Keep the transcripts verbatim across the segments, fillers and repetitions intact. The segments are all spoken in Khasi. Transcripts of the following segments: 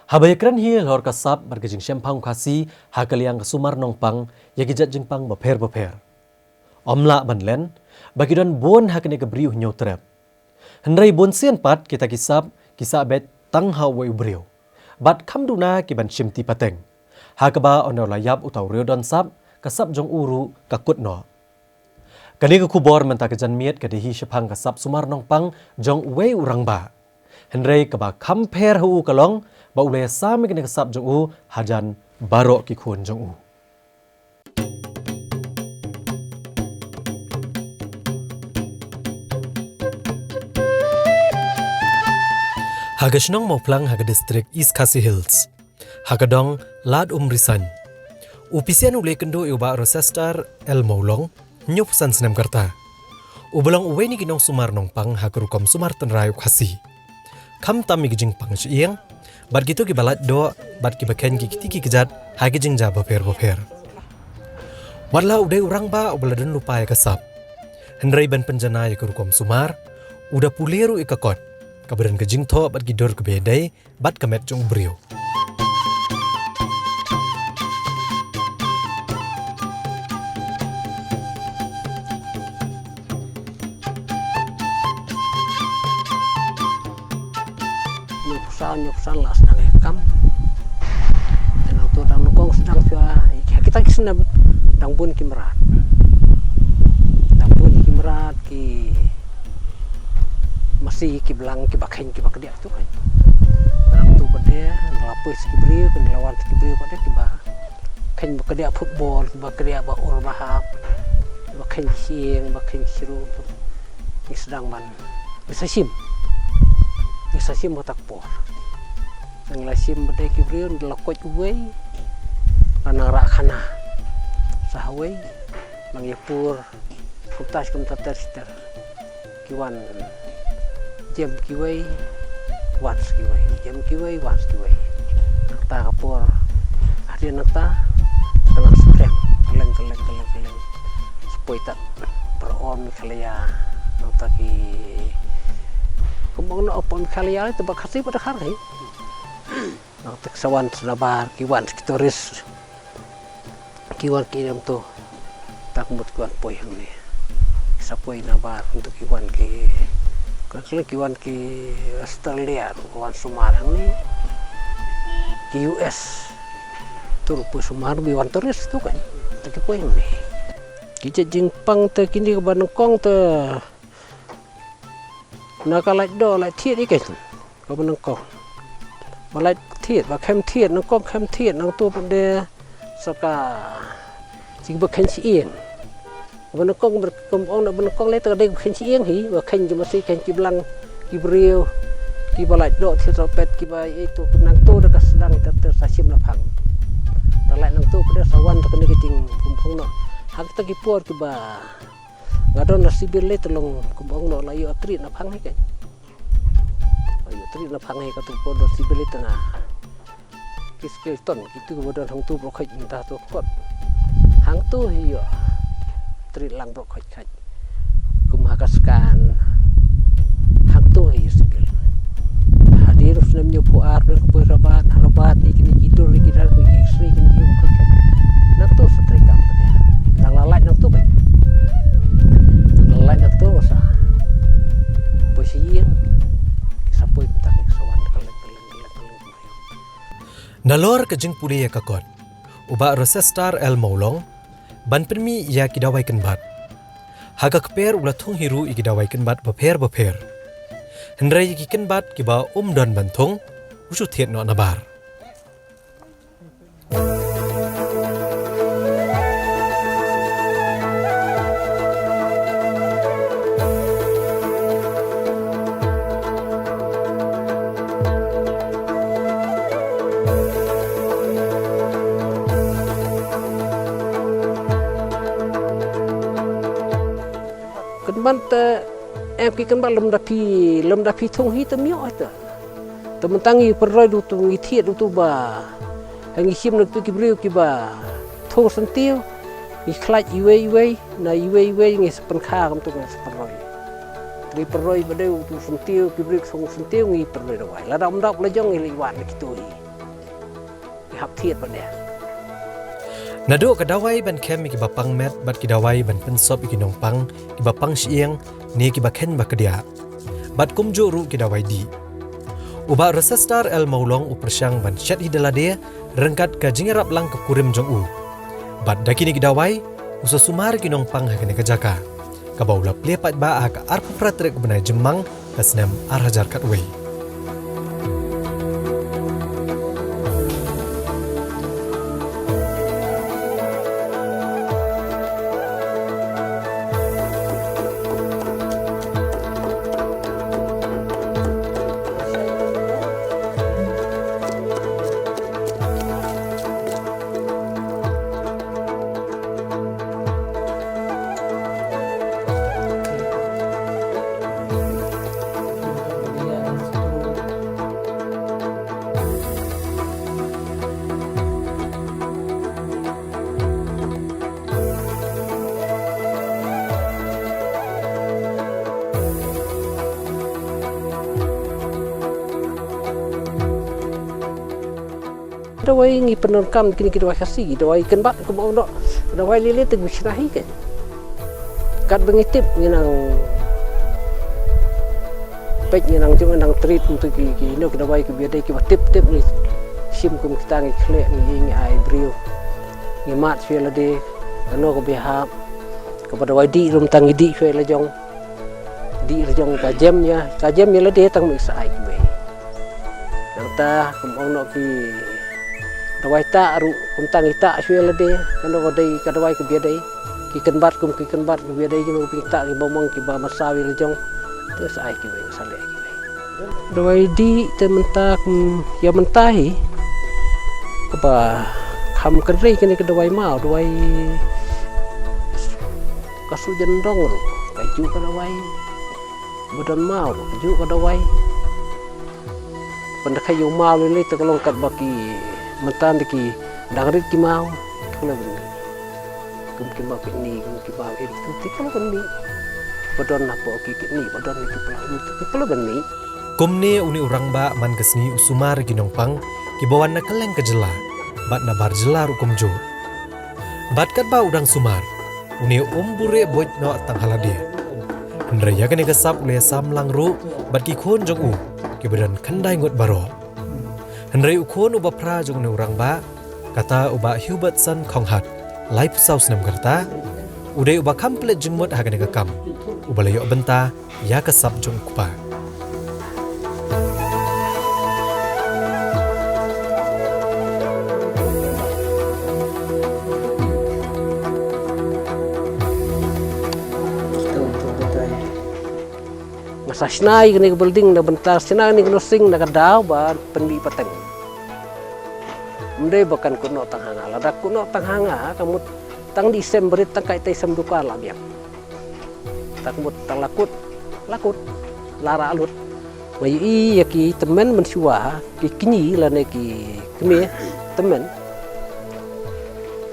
Haba ïakren hi halor ka sap bad ka jingshemphang u Khasi ha ka liang ka sumar nongpang ïa ki jait jingpang bapher bapher, ym lah ban len ba ki don bun ha kane ka Bri u Hynñiewtrep. Hynrei bunsien pat kita ki sap ki sah beit tang ha uwei u briew bad kham duna ki ban shimti pateng. Ha kaba ynda u la ïap uta u riewdon sap, ka sap jong u ruh ka kut noh. Kane ka khubor mynta ka janmiet ka dei hi shaphang ka sap sumar nongpang jong uwei u rangbah. Hynrei kaba kham pher ha u ka long ba u la ïasam ïa kane ka sap jong u hajan baroh ki khun jong u. Ha ka shnong Mawphlang ha ka distrik East Khasi Hills, ha ka dong Lad Umrisain, u pisian u la ïakynduh ïa u Bah Rosester L Mawlong, hynñiewphew san snem ka rta. Uba long uwei na ki nongsumar nongpang ha ka rukom sumar tynrai u Khasi. Khamtam ïa ki jingpang shyieng bad kito kiba lait doh bad kiba kheiñ ki kti ki kjat ha ki jingjia bapher bapher. Wat la u dei u rangbah uba la don lypa ïa ka sap, hynrei ban pynjanai ïa ka rukom sumar, u da pule ruh ïa ka kot kaba don ka jingthoh bad ki dur kiba ïadei bad ka met jong u briew. Hynñiewphew san, hynñiewphew san la sdang ïa ka kam. Te nangto dang nyngkong sdang shuwa, ïa kita ki snem dang bun ki mrad. Dang bun ki mrad ki masi ki blang kiba kheiñ kiba kdiah tu kan. Nangto pat de, ngi la poi sa ki briew, ngi la wan sa ki briew pat de kiba kheiñ ba kdiah football, kiba kdiah ba ur ba hap, ba kheiñ shyieng, ba kheiñ shru. Ngi sdang ban, ngi sa shim. Ngi sa shim ha kata ka por. Ngi la shim ba dei ki briew, ngi la koit uwei, la nang rah khana. Sa hawei, nang ïapur, kumta shi kumta ter shi ter. Ki wan jem kiwei, wan sa kiwei, jem kiwei, wan sa kiwei. Nangta ka por, hadien nangta, ka nang sdang, kylleng, kylleng, kylleng, kylleng. Sa poi tad, para ong Meghalaya, nangta ki, kum ong na para ong Meghalaya, te ba Khasi ba Dkhar hi. Nangta ki sa wan sa nabar, ki wan sa ki tourist. Ki wan ki nangto. Te ka mut ki wan poi hangne. Ki sa poi nabar, nangto ki wan ki, ki wan ki Australia, ki wan sumar hangne. Ki U S. Tur poi sumar, ki wan tourist tu kan. Te ki poi hangne. Ki jait jingpang te kine kiba nyngkong te na ka lait doh, lait thied ïa ki. Kaba nyngkong. Ba lait thied, ba khem thied, nyngkong khem thied, nangto pat de sa ka, sa kiba kheiñ shyieng. Ba nyngkong, ba kum ong na ba nyngkong lei te ka dei ba kheiñ shyieng hi, ba kheiñ ki masi, kheiñ ki blang, ki briew, kiba lait doh thied sa pet, kiba ïeit, to nangto da ka sdang ter ter sa shim la phang. Te lait nangto pat de sa wan te kane ka jing kum ong noh. Ha kita ki por kiba nga don na civil lei te long kum ong noh la ïoh trit na phang hi kan. Ïoh trit na phang hi, kato ka por don civil lei te nga. Ki skeleton, kitu kiba don hangto baroh khoit mynta to kot. Hangto hi ïoh trit lang baroh khoit khoit. Kum ha ka skan. Hangto hi ïoh civil. Hadien u snem hynñiewphew ar, don ka poi Rabat, Rabat, ïa kine ki dur, ïa ki dur, ïa ki X-ray, kine ki baroh khoit khoit. Nangto sa trei kam pat de. Nang la lait nangto pat. Nang la lait nangto sa. Poi sha ïing. Ki sa poi kumta, ki sa wan ka leng, ka leng, ka leng, ka leng. Nalor ka jingpule ïa ka kot, u Bah Rosester L Mawlong, ban pynmih ïa ki dawai kynbat. Ha ka kper u la thung hi ruh ïa ki dawai kynbat bapher bapher. Hynrei ïa ki kynbat kiba um don ban thung, u shu thied noh nabar. Kynbat te, em ki kynbat lymda phi, lymda phi thung hi te ym ïoh hi te. Te mynta ngi pynroi da uto, ngi thied da uto ba, ha ngi shim na kito ki briew kiba thung syntiew, ngi khlaiñ iwei iwei, na iwei iwei ngi sa pynkha kumto ngi sa pynroi. Ngi pynroi ba dei uto syntiew, ki briew ki thung syntiew ngi pynroi dawai. Lada ym dap la jong ngi leit wad na kito hi. Hap thied bad ïa. Naduh ka dawai ban khem ïa kiba pang met bad ki dawai ban pynsop ïa ki nongpang kiba pang shyieng ne kiba kheiñ ba kdiah. Bad kumjuh ruh ki dawai dih. U Bah Resestar L Mawlong u pyrshang ban shet hi da lade ryngkat ka jingïarap lang ka kurim jong u. Bad da kine ki dawai u sa sumar ïa ki nongpang ha kane ka jaka, kaba u la plie paidbah ha ka arphew phra tarik u bnai Jymmang ka snem ar hajar khatwei. Dawai ngi pyndonkam kine ki dawai Khasi, dawai kynbat kumba ong noh. Dawai lei lei te ngi shna hi ke. Katba ngi tip ngi nang peit, ngi nang jong, ngi nang treat kumto ki, ki, you know, ki dawai kiba ïadei kiba tip tip ngi shim kum kita ngi khleh ngi, ngi ai briew. Ngi mad shuwa lade, kano kaba hap. Kaba dawai dih ruh mynta ngi dih shuwa la jong. Dih la jong ka jem ïa, ka jem ïa lade tang mih sa ai kiwei. Nangta kum ong noh ki dawai tah ruh, kumta ngi tah shuwa lade, kano ka dei ka dawai kaba ïadei. Ki kynbat kum ki kynbat kaba ïadei, kino ki tah kiba mong kiba mynsaw ïa la jong. Te sa ai kiwei, sa leh kiwei. Dawai dih te mynta kum ïa mynta hi. Kaba kham kynrei kane ka dawai maw, dawai ka sujan dong ruh kajuh ka dawai. Ba don maw ruh kajuh ka dawai. Pynda ka ïoh maw lei lei te ka long katba ki mynta da ki dang rit ki maw. Ka long bynta. Kum ki maw kidney, kum ki maw eri tu, te ka long bynta. Ba don hapoh ki kidney, ba don ki pla, tu, te ka long bynta. Kumne une u rangbah man ka sngi u sumar ïa ki nongpang kiba wan na kylleng ka jylla bad na bar jylla ruh kumjuh. Bad katba u dang sumar, une um buhrieh buit noh tang ha lade. Hynrei ïa kane ka sap u la ïasam lang ruh bad ki khun jong u kiba don khyndai ngut baroh. Hynrei u khun uba phra jong une u rangbah, kata u Bah Hubertson Khonghat, laiphew saw snem ka rta, u dei uba kham pynleit jingmut ha kane ka kam, uba la ïoh bynta ïa ka sap jong u kpa. Nga sa shna ïa kane ka building na bynta shna ïa kane ka nursing na ka daw ba pynmih pateng. Ym dei ba kan kut noh tang ha nga, lada kut noh tang ha nga ka mut tang dih sem barit tang kai tei sem dukar la biang. Tang mut tang la kut, la kut, la rah lut. Nga ïohi ïa ki tymmen mynshuwa, ki kñi lane ki kmie tymmen.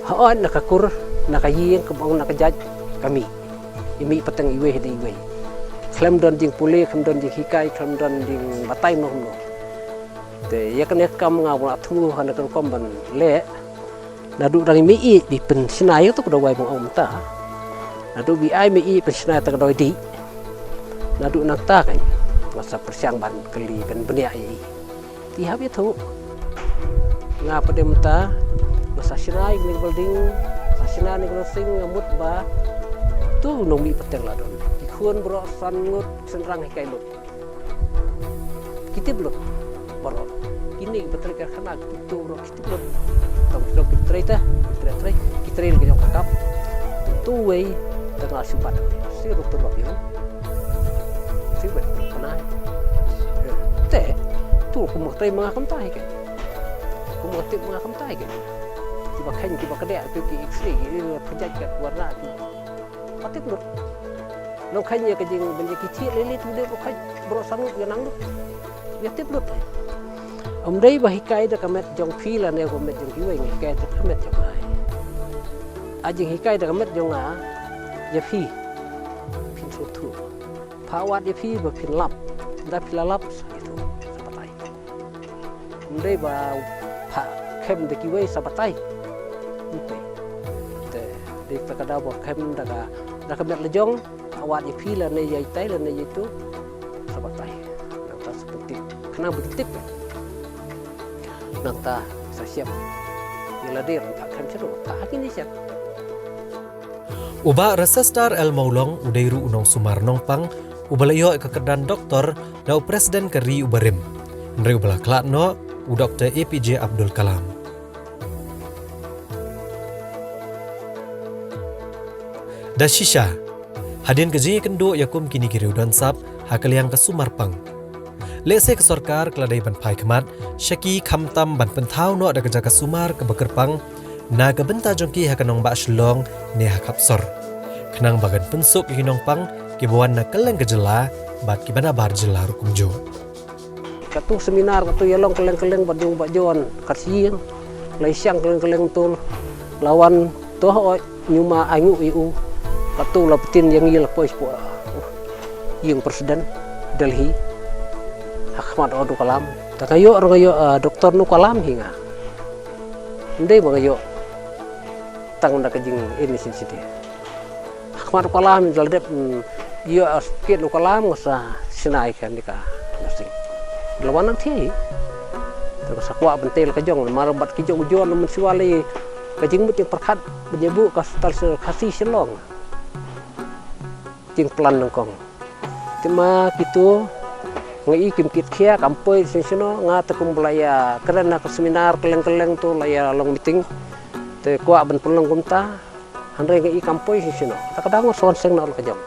Hooid na ka kur, na ka ïing, kaba ong na ka jait, ka mih. I mih pateng iwei hadien iwei. Khlem don jingpule, khlem don jinghikai, khlem don jingbatai noh noh. Te ïa kane ka kam nga ba la thmu ha kane ka rukom ban leh. Naduh dang i mih ïeit ba i pynshna ïa kato ka dawai ba nga ong mynta. Naduh ba i ai mih ïeit pynshna ïa kato ka dawai dih. Naduh nangta kein nga sa pyrshang ban kylli ban bniah ïa i. Te hap ïathuh. Nga pat de mynta nga sa shna ïa kane ka building, sa shna ïa kane ka nursing, nga mut ba uto u nongmih pateng la don. Ki khun baroh san ngut shynrang hikai lut. Ki tip lut baroh. Kine kiba trei karkhana ki tip baroh ki tip lut. Tang ki trei te, ki trei trei, ki trei ki jong ka kap. Uto uwei te nga shu bat. Shi ruh tu lok ïa u. Shi bat kana. Te uto kum ka trei ma nga kumta hi kein. Kum ka tip ma nga kumta hi kein. Kiba kheiñ kiba kdiah, uto ki X-ray, ki ïa pynjait ka warna ki. Ba tip lut. Nang kheiñ ïa ka jing ban ïa ki thiah lei lei tu dei ba kheiñ baroh san ngut ïa nang lut. Ïa tip lut. Ym dei ba hikai da ka met jong phi lane ka met jong kiwei, nga hikai da ka met jong nga. A jinghikai da ka met jong nga ïa phi. Phin sngewthuh. Phah wad ïa phi ba phin lap. Ynda phi la lap sa ïathuh sa batai. Ym dei ba u phah Khem da kiwei sa batai. Ym pei. Te dei ta ka daw ba khem da ka, da ka met la jong, awat ïa phi lane ïa itai lane ïa itu, sa batai. Nangta sa pyntip. Khnang ba kin tip. Nangta sa shem. Ïa lade ruh ta khem shuh, ta ha kine shem. U Bah Resestar L Mawlong u dei ruh u nongsumar Nongpang uba la ïoh ïa ka kyrdan doktor na u President ka ri uba rim, hynrei uba la khlad noh, u Doktor A P J Abdul Kalam. Da shisha, hadien ka jingïakynduh ïa kum kine ki riewdonsap ha ka liang ka sumar pang, lehse ka sorkar ka la dei ban phai khmat sha ki khamtam ban pynthaw noh da ka jaka sumar kaba kyrpang na ka bynta jong ki ha ka nongbah Shillong ne ha khapsor, khnang ba kan pynsuk ïa ki nongpang kiba wan na kylleng ka jylla bad kiba nabar jylla ruh kumjuh. Katu seminar katu ïa long kylleng kylleng bad jong bad jon, kat siang la ïa shang kylleng kylleng tul, la wan to oi. Ñu ma ainguh ïa u. Katu la pyntin ïa ngi la poi sha ïing president Delhi. Ha khmat u Kalam. Ta ka ïoh ruh nga ïoh, ah, doktor nu Kalam hi nga. Ym dei ba nga ïoh tang da ka jing ini shisha. Ha khmat u Kalam la dep, mm, ïoh, ah, kit u Kalam nga sa shna ïa kane ka nursing. La wan nang thie. Ta ka sa kwah ban tei la ka jong mar bad ki jong u John mynshuwa lei. Ka jingmut jingpyrkhat ban ïa buh ka hospital Khasi Shillong. Jingplan nyngkong. Te ma kitu nga i kim kit khia kam poi shisha shuh, nga te kum ba la ïa kren ha ka seminar kylleng kylleng tu la ïa long meeting. Te kwah ban pynlong kumta. Hynrei nga i kam poi shisha shuh. Ta ka dang nga sa wan seng noh la ka jong.